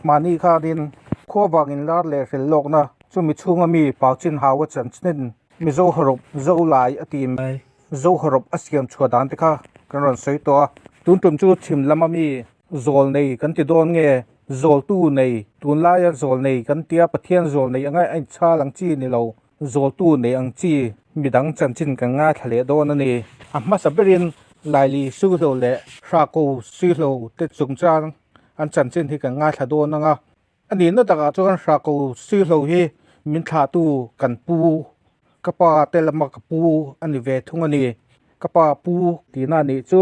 Mahni khanin khuavang inlar leh hrel lawkna chumi chhunga mi Pau Chin Hau a chanchin Mizo hawrawp Zo Lai a tih mai Zo hawrawp a siam chhuah dan te kha kan rawn sawi tawh a. Tun tum chu chhim lama mi zawl nei kan ti dawn nge zawltu nei tunlaia zawl nei kan tia Pathian zawl nei anga a inchhal ang chi ni lo zawltu nei ang chi midang chanchin kan ngaithla leh dawn a ni. A hmasa berin Laili Suhlo leh Hrako Suhlo te chungchang an chanchin hi kan ngaithla dawn ang a. A nihna takah chuan Hrako Suhlo hi min thlahtu kan pu, ka pa te lama ka pu a ni ve thung a ni. Ka pa pu tihna a nih chu.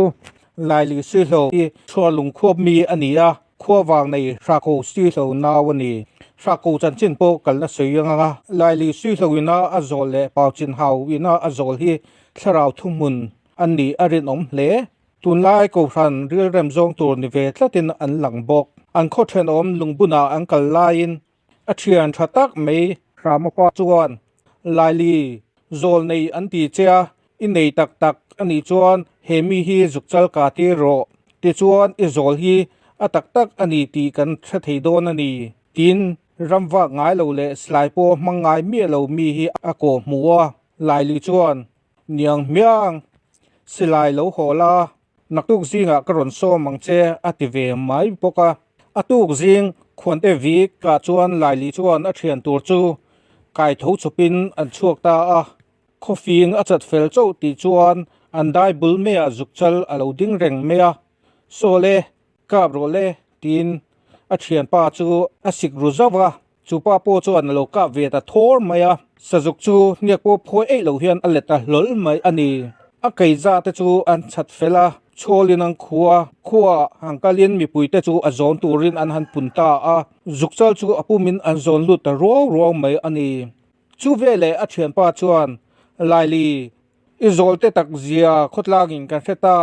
Laili Suhlo hi Chhuarlung khuap mi a ni a. Khua vang nei Hrako Suihlo nau a ni. Hrako chanchin pawh kal la sawi ang a, Laili Suihlo ina a zawl leh Pau Chin Hau ina a zawl hi thlarau thuhmun an nih a rinawm hle. Tunlai Kohhran rilrem zawng tur ni ve tlatin an lang bawk. An khaw thenawm lungbunah an kal laiin a thian tha tak mai Ramapa chuan, Laili, zawl nei an ti che a, i nei tak tak a nih chuan he mi hi zuk chal ka tir rawh. Tichuan i zawl hi a tak tak a ni tih kan hre thei dawn a ni. Tin, ram vak ngai lo leh silai pawh hmang ngai miah lo mi hi a kawh hmu a, Laili chuan, Niang hmiang, silai lo haw la, Naktuk zingah ka rawn sawm ang che a ti ve mai bawk a. A tuk zing khuante vik ah chuan Laili chuan a thian tur chu kai tho chawpin an chhuak ta a. Khawfing a chat fel chauh tih chuan an dai bul maiah zuk chal a lo ding reng mai a. Saw le, kap rawh le tiin a thianpa chu a sik ru zauh a. Chu pa pawh chuan a lo kap ve ta thawr mai a, sazuk chu hniak pawh phawi eih lo hian a let ta hlawl mai a ni. A keiza te chu an chhat fel a, chhawlin an khua, khuaah han kalin mipui te chu a zawn turin an han pun ta a, zukchal chu a pumin an zawn lut ta ruau ruau mai a ni. Chu veleh a thianpa chuan, Laili, I zawl te tak zia khawtlangin kan hre ta,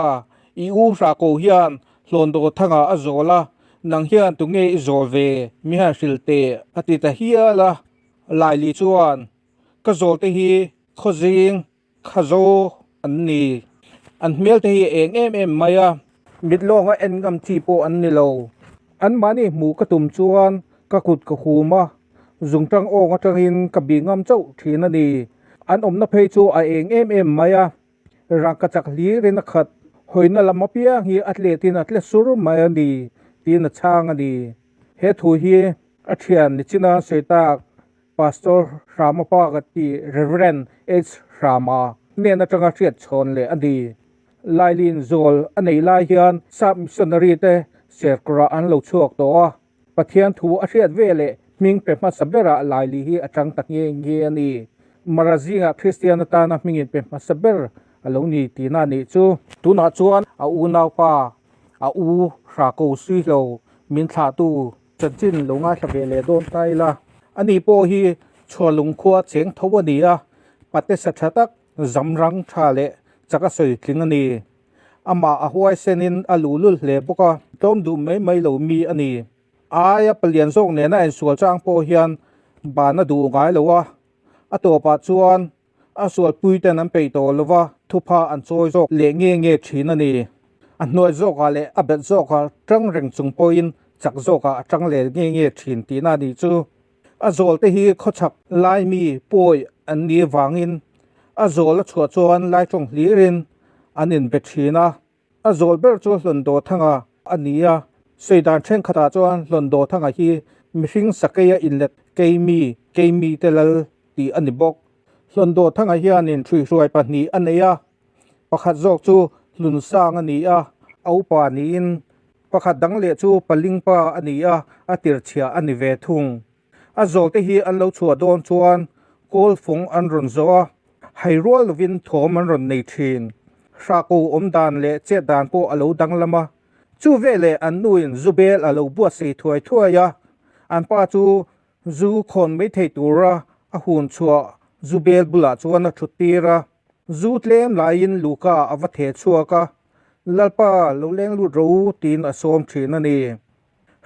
i u hra ko hian hlawn daw thangah a zawl a, nang hian tunge i zawl ve mi han hrilh teh a ti ta hial a. Laili chuan, Ka zawl te hi khawzing khazo an ni, an hmel te hi a eng em em mai a, mit lawnga en ngam chi pawh an ni lo, anmahni hmuh ka tum chuan ka kut ka hum a, Zungtang awng atangin ka bih ngam chauh thin a ni. An awmna phei chu a eng em em mai a, rangka chak hlirin a khat. Hawina lam apiang hi a tletin a tle sur mai a ni, tiin a chhang a ni. He thu hi a thian nichina sawi tak Pastor Hrama pa ka ti Rev. H. Hrama hnen atanga hriat chhawn leh a ni. Lailin zawl a nei lai hian sap missionary te serkawrah an lo chhuak tawh a. Pathian thu a hriat ve leh hming pe hmasa berah Laili hi a chang ta nghe nghe a ni. Mara zingah Kristian atana hmingin pe hmasa ber a lo ni tihna a nih chu. Tunah chuan a unaupa, a u Hrako Suihlo min thlahtu chanchin lo ngaithla ve leh dawn ta ila. Ani pawh hi Chhualung khua cheng tho a ni a, pate sa tha tak, zam rang tha leh chak a sawi tling a ni. Amah a huaisenin a luhlul hle bawk a, tlawm duh mai mai lo mi a ni. Aia palian zawk nena a insual chang pawh hian ban a duh ngai lo a, a tawpah chuan a sualpuiten an peih tawh lo va, thupha an chawi zawk leh nge nge thin a ni. A hnuai zawkah leh a bet zawkah tang reng chung pawhin chak zawkah a tang leh nge nge thin tihna a nih chu. A zawl te hi khawchhak lai mi pawi an nih vangin a zawl a chhuah chuan lai tawng hlirin an inbe thin a. A zawl ber chu Hlawndawthanga a ni a, sawi dan thenkhatah chuan Hlawndawthanga hi mihring sakeia inlet keimi, keimi te lal tih a ni bawk. Hlawndawthanga hianin hruihruai pahnih a nei a, Pakhat zawk chu Hlunsang a ni a, a upa niin pakhat dang leh chu Palingpa a ni a, a tirchhiah a ni ve thung. A zawlte hi an lo chhuah dawn chuan kawl fung an rawn zawh a, hai rual lovin thawm an rawn nei thin. Hrako awm dan leh chet dan pawh a lo danglam a, chu veleh an nuin zu bel a lo buatsaih thuai thuai a, an pa chu zu khawn mai thei tura a hun chhuah zu bel bulah chuan a thut tir a. Zu tlem laiin Luka a va theh chhuak a, Lalpa, lo leng lut rawh u, tiin a sawm thin a ni.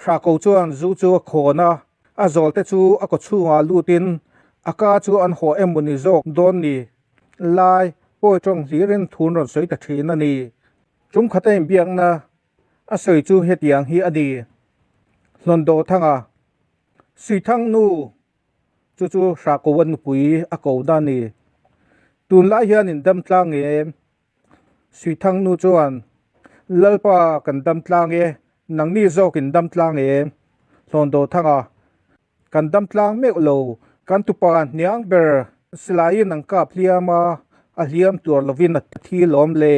Hrako chuan zu chu a khawn a, a zawlte chu a kawchhungah lutin a ka chu an haw em mawni zawk dawn ni lai pawi tawng hlirin thun rawn sawi ta thin a ni. Tum khata inbiakna a sawi chu hetiang hi a ni. Hlawndawhthanga, Suithang nu chu chu Hrahkoa nupui a ko na a ni. Tunlai hian in dam tlang em? Suithang nu chuan, Lalpa kan dam tlang e, nangni zawk in dam tlang em? Hlawndawhthanga, Kan dam tlang meuh lo, kan tupa hniang ber silaiin an kap hliam a, a hliam tuar lovin a thi lawm le.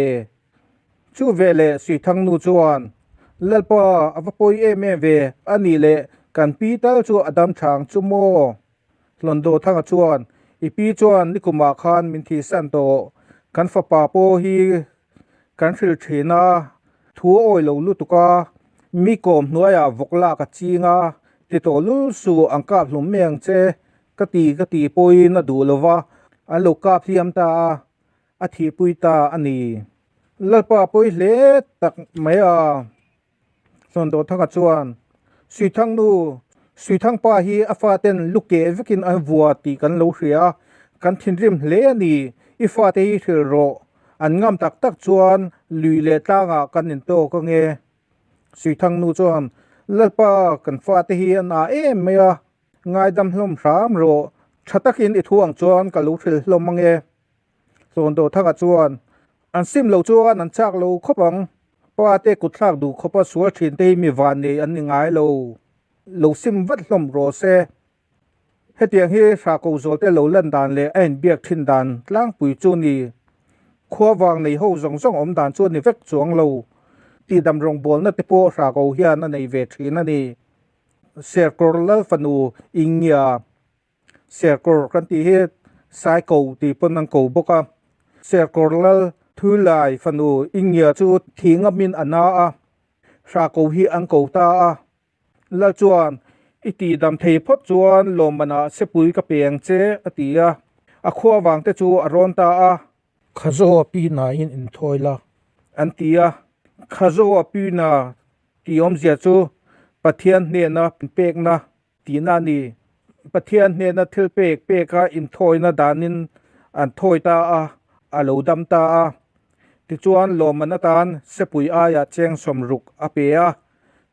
Chu veleh Suithang nu chuan, Lalpa, a va pawi em em ve, a nih leh kan pi tal chu a dam thang chu maw? Hlawndawthanga chuan, I pi chuan nikumah khan min thihsan tawh, kan fapa pawh hi Kan hrilh thin a, thu a awi lo lutuk a, mi kawm hnuaiah vawk lak a ching a, ti tawh lul suh an kap hlum mai ang che, ka ti ka ti pawhin a duh lo va, an lo kap hliam ta a, a thihpui ta a ni. Lalpa pawi hle tak mai a. Hlawndawhthanga chuan, Suithang nu, Suithang pa hi a faten lu keh vekin an vua tih kan lo hria a, kan thinrim hle a ni, i fate hi hrilh rawh, an ngam tak tak chuan lui leh tlangah kan intawk ange. Suithang nu chuan, Lalpa, kan fate hi an ah em mai a, ngaidam hlawm hram rawh, tha takin i thu ang chuan ka lo hrilh hlawm ange. Hlawndawhthanga chuan, An sim lo chuan an chak lo khawp ang. Pa te kutthlak duh khawpa sual thin te hi mi van nei an ni ngai lo. Lo sim vat hlawm rawh se. Hetiang hi Hrahko zawl te lo lan dan leh a inbiak thin dan tlangpui chu ni. Khua vang nei ho zawng zawng awm dan chu a ni vek chuang lo. Tihdam rawngbawlna te pawh Hrahko hian a nei ve thin a ni. Serkawr Lal fanu Ingia. Serkawr kan tih hi Saiko tih pawn an ko bawk a, Serkawr lal Thulai fanu Ingia chu thih ngamin a na a, Hrahko hi an ko ta a. Lal chuan, I tih dam thei phawt chuan lawmmanah sepui ka pe ang che, a ti a. A khua vang te chu a rawn ta a. Khazo a pi nain inthawi la, an ti a. Khazo a pi na tih awmzia chu Pathian hnena pekna Tihna a ni. Pathian hnena thil pek peka inthawina danin an thawi ta a, a lo dam ta a. Tichuan lawmman atan sepui aiah cheng sawmruk a pe a,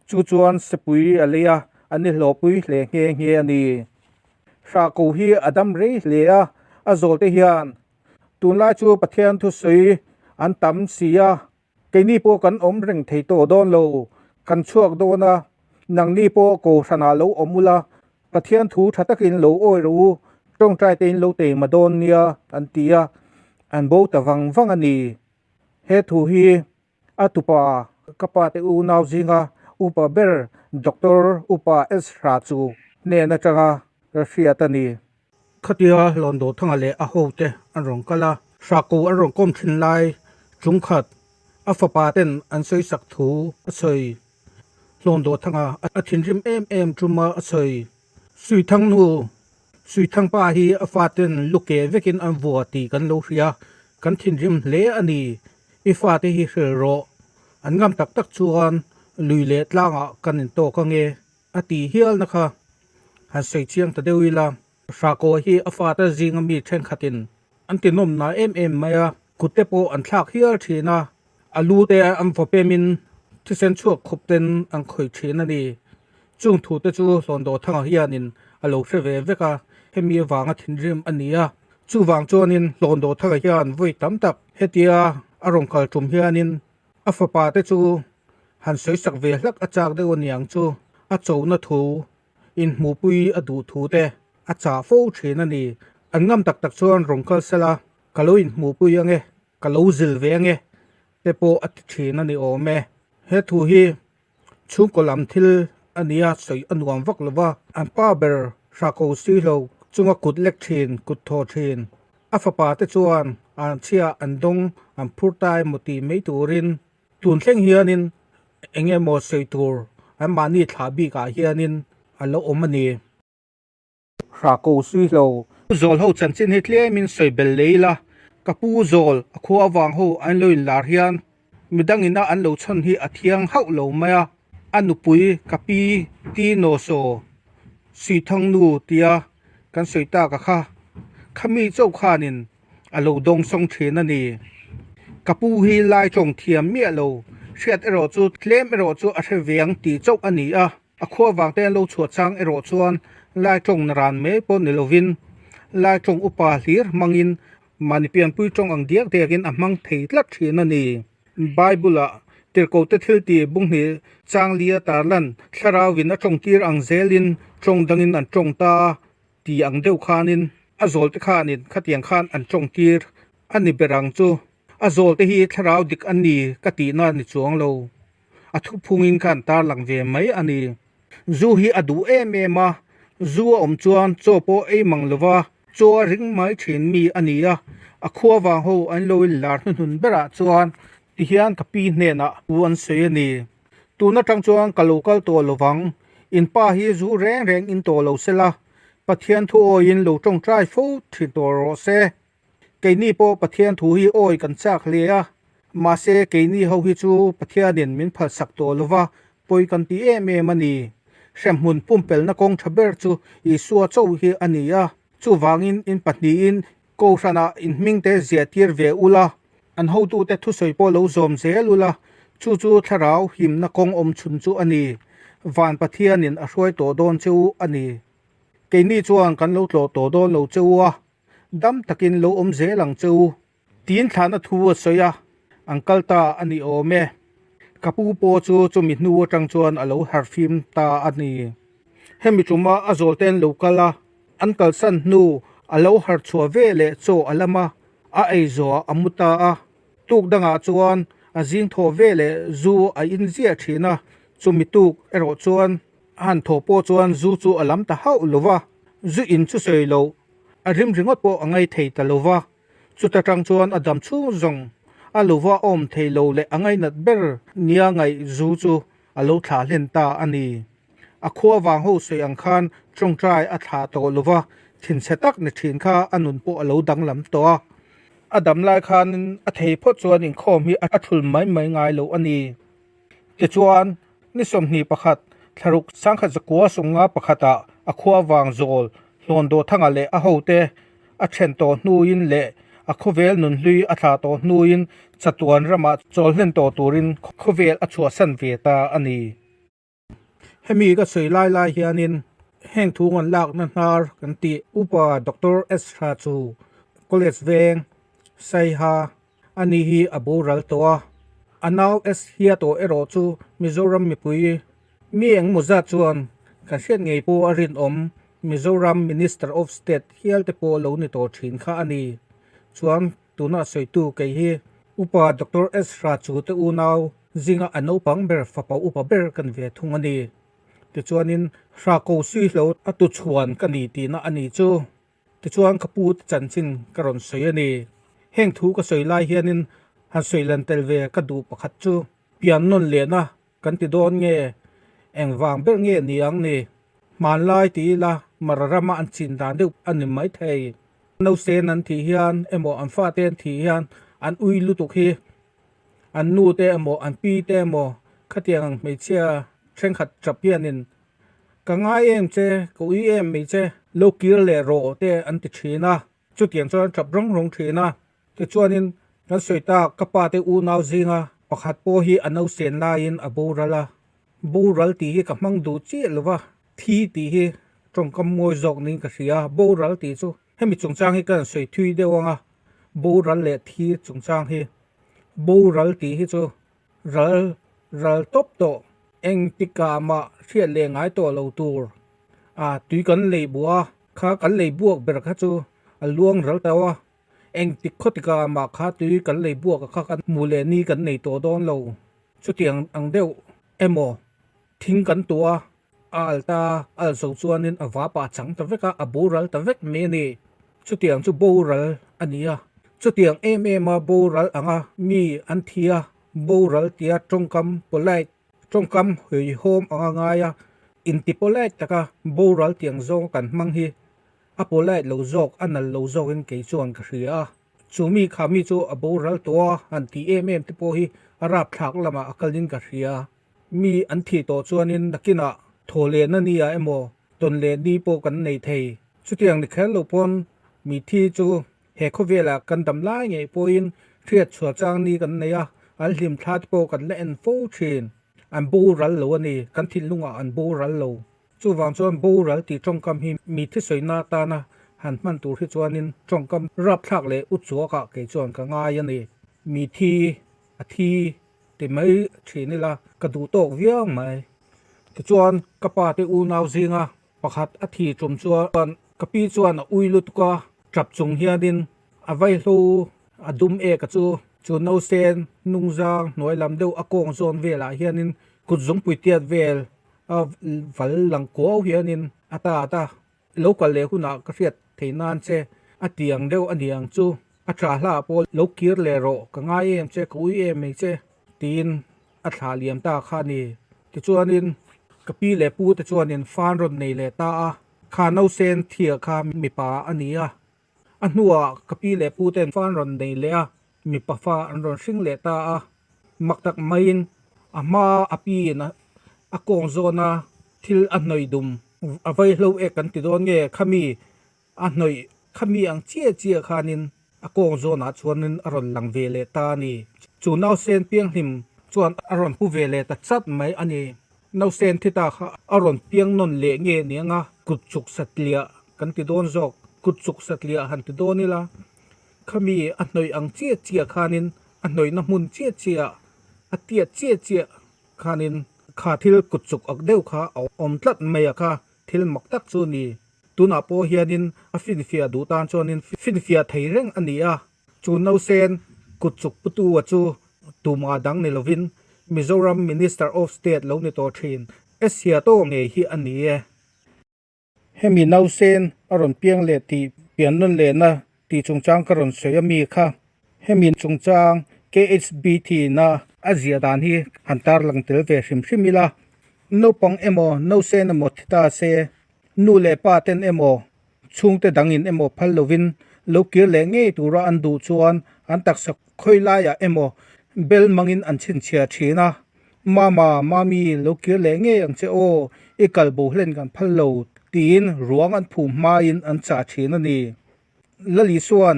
chu chuan sepui a lei a, a ni hlawhpui hle nghe nghe a ni. Hrahko hi a dam rei hle a, a zawlte hian tunlai chu Pathian thusawi an tam si a, Keini pawh kan awm reng thei tawh dawn lo, kan chhuak dawn a, nangni pawh kohhranah lo awm ula, Pathian thu tha takin lo awi rawh u, tawngtai tein lo teima dawn nia, an ti a, an bo ta vang vang a ni. He thu hi a tupa ka pa te unau zinga upa ber Doctor Upa S. Hra chu hnen atanga ka hriat a ni. Khatia Hlawndawhthanga leh a hote an rawn kal a, Hrahko an rawn kawm thin lai chungkhat a fapa ten an sawisak thu a sawi. Hlawndawhthanga a thinrim em em tuma a sawi. Suithang nu, Suithang pa hi a faten lu keh vekin an vua tih kan lo hria, kan thinrim hle a ni. I fate hi hrilh rawh, an ngam tak tak chuan lui leh tlangah kan intawk ange. A ti hial na kha han sawi chiang ta deuh ila, Hrahkaw hi a fate zinga mi thenkhatin an ti nawm na em em mai a, kut te pawh an thlak hial thin a, a lu te an vaw pemin thisen chhuak khup ten an khawih thin a ni. Chung thu te chu Hlawndawhthanga hianin a lo hre ve vek a, hemi avanga thinrim a ni a. Chuvang chuanin Hlawndawhthanga hian vawi tam tak hetia a rawn kal tum hianin A fapa te chu han sawisak ve hlak a chak deuh aniang chu a chona thu inhmuhpui a duh thu te a chah fo thin a ni. An ngam tak tak chuan rawn kal sela ka lo inhmuhpui ange, ka lo zil ve ange te pawh a ti thin a ni awm e. He thu hi Chhungkaw lam thil a nia sawi a nuam vak lo va, an pa ber Hrahko Sihlo chunga kut lek thin, kut thaw thin. A fapa te chuan an chhia an dawng an phur ta emaw tih mai turin tun thleng hianin eng emaw sawi tur anmahni thlah bikah hianin a lo awm a ni. Hrahko Suihlo. Pu Zawl ho chanchin hi tlemin sawi bel lei ila, ka pu Zawl a khua avang ho an lo inlar hian midang ina an lo chhawn hi a thiang hauh lo mai a, a nupui ka pi Ti Nawsaw Suithang nu tia kan sawi tak a kha, khami chauh khanin a lo dawng sawng thin a ni. Ka pu hi lai tawng thiam miah lo, hriat erawh chu tlem erawh chu a hre veng tih chauh a ni a. A khua vangte an lo chhuah chang erawh chuan Lai tawng na ran mai pawh ni lovin Lai tawng upa hlir hmangin mahni pianpui tawng ang diak diakin a hmang thei tlat thin a ni. Bible-ah tirhkohte thil tih bunghnih changlia tarlan thlarauin a tawngtir ang zelin tawng dangin an tawng ta a ti ang deuh khanin a zawlte khanin khatiang khan an tawngtir a ni ber ang chu. A zawlte hi thlarau dik a ni ka tihna ni chuang lo. A thuphungin khan tarlang ve mai a ni. Zu hi a duh em em a, zu a awm chuan chaw pawh ei mang lo va, chaw a ring mai thin mi a ni a, a khua vang ho an lo inlar hnuhnun berah chuan tihian ka pi hnenah thu an sawi a ni. Tun atang chuan ka lo kal tawh lo vang, in pa hi zu reng reng in tawh lo sela, Pathian thu awiin lo tawngtai fo thin tawh rawh se. Keini pawh Pathian thu hi awi kan chak hle a, mahse keini ho hi chu Pathianin min phalsak tawh lo va, pawi kan ti em em a ni. Hremhmun pumpelna kawng tha ber chu Isua chauh hi a ni a, chuvangin in pahnihin Kohhranah in hmingte ziahtir ve ula, an hotute thusawi pawh lo zawm zel ula, chu chu thlarau himna kawng awm chhun chu a ni. Van Pathianin a hruai tawh dawn che u a ni. Keini chuan kan lo tlawh tawh dawn lo che u a, Dam takin lo awm zel ang che u. Tiin thlahna thu a sawi a, an kal ta a ni awm e. Ka pu pawh chu chumi hnu atang chuan a lo harhfim ta a ni. Hemi tuma a zawlte an lo kal a, an kalsan hnu a lo harh chhuah ve leh chaw a lam a, a ei zawhah a mu ta a. Tuk dangah chuan a zing thawh ve leh zu a in ziah thin a, chumi tuk erawh chuan a han thawh pawh chuan zu chu a lam ta hauh lo va, zu in chu sawi loh A rim ringawt pawh a ngai thei ta lo va, chuta tang chuan a dam chhung zawng a lo va awm thei lo leh a ngainat ber nia ngaih zu chu a lo thlah hlen ta a ni. A khua vang ho sawi ang khan tawngtai a thlah tawh lo va, thinchhe tak ni thin kha a nun pawh a lo danglam tawh a. A dam lai khanin a thei phawt chuan inkhawm hi a thul mai mai ngai lo a ni. Tichuan, ni 21, thlaruk sangkhat zakua sunga pakhatah a khua vang zawl hlawn Dawthanga leh a hote a then tawh hnuin leh a khawvel nunhlui a thlah tawh hnuin chatuan ramah chawl hlen tawh turin khawvel a chhuahsan ve ta a ni. Hemi ka sawi lai lai hianin heng thu an lakna hnar kan tih Upa Doctor Ezra chu College veng Saiha a ni hi a boral tawh a, a nau S hia tawh erawh chu Mizoram mipui mi engmaw zat chuan kan hriat ngei pawh a rinawm Mizoram Minister of State hial te pawh lo ni tawh thin kha a ni. Chuan tuna sawitu kei hi Upa Doctor Ezra chu te unau Zinga a naupang ber fapa upa ber kan ve thung a ni. Tichuanin Hra ko suihlo a tuchhuan ka ni tihna a ni chu. Tichuan ka pu te chanchin ka rawn sawi a ni. Heng thu ka sawi lai hianin han sawi lan tel ve ka duh pakhat chu pian nawn lehna kan ti dawn nge engvang ber nge ni ang ni. Hmanlai ti ila Mara rama an chin dan deuh a ni maithei. Nausen an thih hian emaw an fate an thih hian an ui lutuk hi An nu te emaw an pi te emaw khatiang ang hmeichhia thenkhat tap hianin ka ngai em che, ka ui em mai che, lo kir leh rawh te an ti thin a, chutiang chuan an tap rawng rawng thin a. Tichuanin kan sawi tak ka pa te unau zinga pakhat pawh hi a nausen laiin a boral a, boral tih hi ka hmang duh chiah lo va, thi tih hi tawngkam mawi zawk niin ka hria, boral tih chu hemi chungchang hi ka han sawi thui deuh ang a. Boral leh thi chungchang hi boral tih hi chu ral ral tawp tawh engtikah mah hriat leh ngai tawh lo tur a tui kan lei buh a kha kan lei buak ber kha chu a luang ral tawh a engtik khawtikah mah kha tui kan lei buak a kha kan hmuh leh ni kan nei tawh dawn lo chutiang ang deuh emaw thing kan tuah a. A al ta, a al zo chuanin a vapa a chang ta vek a, a boral ta vek mai a ni. Chutiang chu boral a ni a. Chutiang em em a boral anga mi an thi a, boral tia tawngkam polite, tawngkam hawihhawm anga ngai a, inti polite taka boral tiang zawng kan hmang hi a polite lo zawk, a nal lo zawkin kei chuan ka hria a. Chu mi kha mi chu a boral tawh a, han tih em em te pawh hi a rapthlak lamah a kalin ka hria. Mi an thih tawh chuanin nakinah thaw lehna ni ah emaw tawn leh ni pawh kan nei thei. Chutiang ni kher lo pawn mi thi chu he khawvelah kan dam lai ngei pawhin hriat chhuah chang ni kan nei a, an hlim thla te pawh kan la en fo thin. An boral lo a ni, kan thinlungah an boral lo. Chuvang chuan boral tih tawngkam hi mi thisawiina atana han hman tur hi chuanin tawngkam rapthlak leh uchuakah kei chuan ka ngai a ni. Mi thi, a thi ti mai thin ila ka duh tawk viau mai. Tichuan ka pa te unau zinga pakhat a thi tum chuan ka pi chuan a ui lutuk a, tap chung hianin a vaihlo a dum ek a chu chu nausen hnungzang hnuai lam deuh a kawng zawn velah hianin kut zungpui tiat vel a val lang kuau hianin a ta ta lo kal leh hunah ka hriat thei nan che a ti ang deuh a ni ang chu a tha hla pawh lo kir leh rawh ka ngai em che ka ui em mai che tiin a thlah liam ta kha a ni. Tichuanin ka pi leh pu te chuanin fan rawn nei leh ta a, kha nausen thia kha mipa a ni a, a hnuah ka pi leh pu ten fan rawn nei leh a, mipa fa an rawn hring leh ta a, mak tak maiin a hma a piin a kawng zawna thil a hnawih dum a vaihlo ek kan ti dawn nge khami A hnawih khami ang chiah chiah khanin a kawng zawnah chuanin a rawn lang ve leh ta a ni. Chu nausen pianghlim chuan a rawn pu ve leh ta chat mai a ni. Nausen thi ta kha a rawn piang nawn leh nge ni anga kut chuk satliah kan ti dawn zawk, kut chuk satliah han ti dawn ila, khami a hnawih ang chiah chiah khanin a hnawihna hmun chiah chiah a tiat chiah chiah khanin kha thil kut chuk ak deuh kha a awm tlat mai a kha thil mak tak chu ni. Tunah pawh hianin a finfiah duh tan chuanin finfiah thei reng a ni a, chu nausen kut chuk putu-a chu tumah dang ni lovin Mizoram Minister of State lo ni tawh thin Asia tawh ngei hi a ni e. Hemi nausen a rawn piang leh tih pian nawn lehna tih chungchang ka rawn sawi a mi kha. Hemi chungchang KHBT na a ziah dan hi han tarlang tel ve hrim hrim ila, naupang emaw nausen emaw thi ta se Nu leh pa ten emaw, chhungte dangin emaw phal lovin lo kir leh ngei tura an duh chuan an taksa khawi laiah emaw bel mangin an chhinchhiah thin a, Mama, Mami, lo kir leh ngei ang che aw, i kal bo hlen kan phal lo, tiin ruang an phum hmain an chah thin a ni. Lali chuan,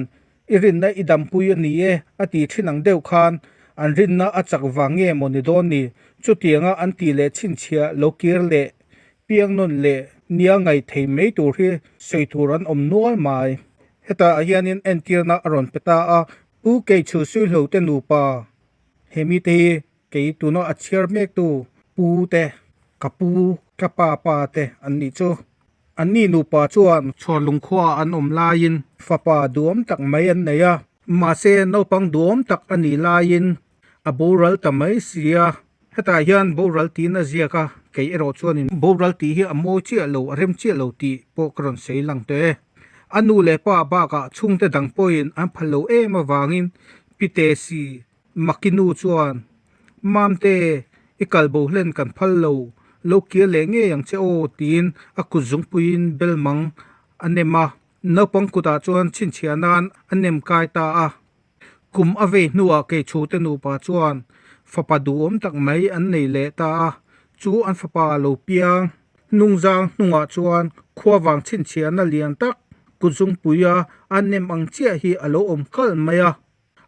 I rinna i dampui a ni e, a ti thin ang deuh khan, an rinna a chak vang nge maw ni dawn ni? Chutianga an tih leh chhinchhiah lo kir leh piang nawn leh nia ngaih thei mai tur hi sawi tur an awm nual mai. Hetah hianin entirna a rawn pe ta a, Pu Keichhu Suihlote nupa he mite hi Kei tuna a chhiar mektu pu te, ka pu, ka pa pa te an nih chu. An ni nupa chuan chhuarlung khua an awm laiin fapa duhawm tak mai an nei a, mahse naupang duhawm tak a nih laiin a boral ta mai si a. Hetah hian boral tiin a ziak a, kei erawh chuanin boral tih hi a mawi chiah lo, a rem chiah lo tih pawh ka rawn sawi lang teh e. A nu leh pa bakah chhungte dang pawhin an phal lo em avangin Pite si Makinu chuan, Mamte, i kal bo hlen kan phal lo, lo kir leh ngei ang che aw, tiin a kut zungpuiin belmang a nem a. Naupang kutah chuan chhinchhiah nan a nem kai ta a. Kum a vei hnuah Keichhute nupa chuan fapa duhawm tak mai an nei leh ta a, chu an fapa lo piang hnungzang hnungah chuan khuavang chhinchhiahna lian tak kut zungpuia a nem ang chiah hi a lo awm kalh mai a.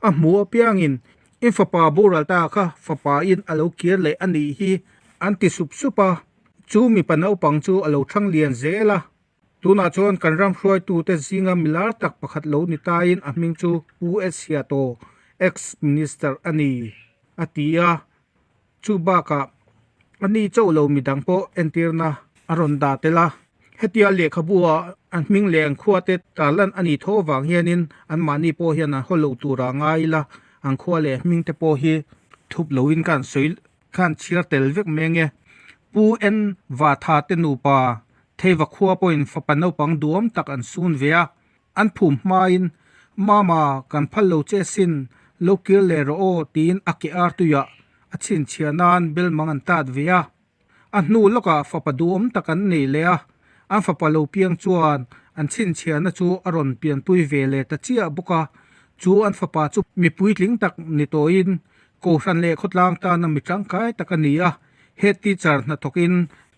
A hmu apiangin i fapa boral ta kha fapa in a lo kir leh a nih hi an ti sup sup a, chu mipa naupang chu a lo thang lian zel a. Tunah chuan kan ram hruaitute zinga milar tak pakhat lo ni tain a hming chu Pu S Hiato, Ex-Minister a ni, a ti a. Chu bakah a ni chauh lo midang pawh entirna a rawn dah tel a. Hetia lehkhabu ah an hming leh an khua te tarlan a nih tho avang hianin anmahni pawh hian an haw loh tur ah ngai ila an khua leh hming te pawh hi thup loin khan sawi khan chhiar tel vek mai ange. Pu En Vatha te nupa Theiva khua pawhin fapa naupang duhawm tak an sun ve a. An phum hmain, Mama, kan phal lo che sin, lo kir leh rawh aw, tiin a ke ar tuiah a chhinchhiah nan belmang an tat ve a. A hnu lawkah fapa duhawm tak an nei leh a, an fapa lo piang chuan an chhinchhiahna chu a rawn pianpui ve leh ta chiah bawk a. Chu an fapa chu mi puitling tak ni tawhin Kohhran leh khawtlang tana mi tangkai tak a ni a, head teacher hnathawkin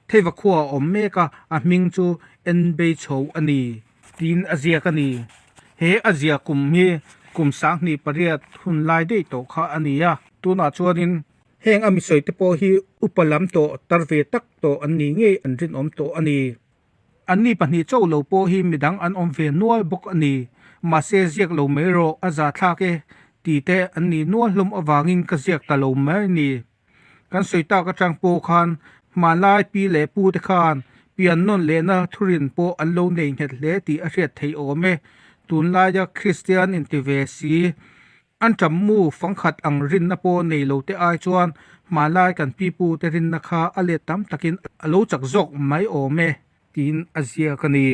Theiva khua a awm mek a, a hming chu Enbei Chho a ni. Tiin a ziak a ni. He a ziah kum hi kum 18 hun lai daih tawh kha a ni a. Tunah chuanin Heng a misawi te pawh hi upa lam tawh tar ve tak tawh an ni ngei an rinawm tawh a ni. Anni pahnih chauh lo pawh hi midang an awm ve nual bawk a ni. Mahse ziak lo mai rawh, a zahthlak e tih te an nih nual hlawm avangin ka ziak ta lo mai a ni. Kan sawi tak atang pawh khan hmanlai pi leh pu te khan pian nawn lehna thurin pawh an lo nei nghet hle tih a hriat theih awm e. Tunlaia Kristian inti ve si An ṭam mu fangkhat ang rinna pawh nei lo te ai chuan hmanlai kan pipu te rinna kha a let tam takin a lo chak zawk mai awm e tiin a ziak a ni.